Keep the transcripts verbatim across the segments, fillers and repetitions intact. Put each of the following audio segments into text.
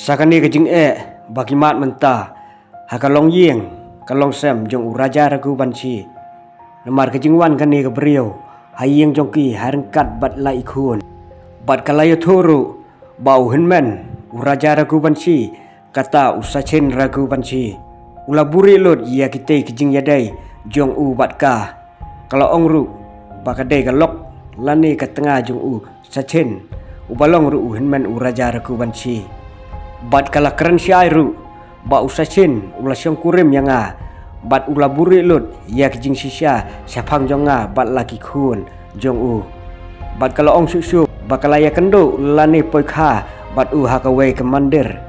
Sa kane ka jingeh ba ki mad mynta ha ka longïing ka longsem jong u Raja Raghuvanshi. Namar ka jingwan kane ka briew ha ïing jong ki ha ryngkat bad lai i khun. Bad ka la ïathuh ruh ba u hynmen u Raja Raghuvanshi, kata u Sachin Raghuvanshi, u la buhrieh lut ïa kitei ki jingïadei jong u bad ka. Ka la ong ruh ba ka dei ka lok lane ka tnga jong u Sachin, uba long ruh u hynmen u Raja Raghuvanshi. Bad ka la kren shai ruh ba u Sachin u la shongkurim ïa nga bad u la buhrieh lut ïa ki jingshisha shaphang jong nga bad la ki khun jong u. Bad ka la ong shuh shuh ba ka la ïakynduh lane poikha bad u ha kawei ka mandir.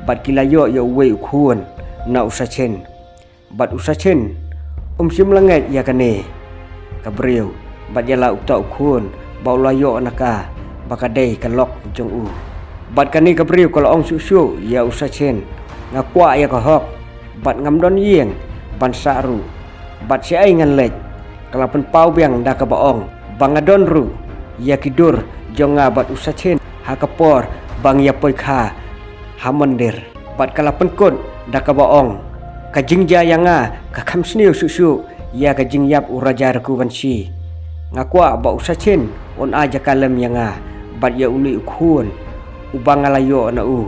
Bad ki la ïoh ïa uwei u khun na u Sachin. Bad u Sachin um shym la ngeit ïa kane ka briew bad ïa la uta u khun ba u la ïoh na ka ba ka dei ka lok jong u. Bad kane ka briew ka la ong shuh shuh ïa u Sachin, nga kwah ïa ka hok bad ngam don ïing ban sah ruh. Bad shaei ngan leit? Ka la pynpaw biang da kaba ong ba nga don ruh ïa ki dur jong nga bad u Sachin ha ka por ba ngi ïa poikha ha mandir. Bad ka la pynkut da kaba ong, ka jingjia ïa nga ka kham sniew shuh shuh ïa ka jingïap u Raja Raghuvanshi. Nga kwah ba u Sachin un ai jaka lem ïa nga bad ïa une u khun uba nga la ïoh na u.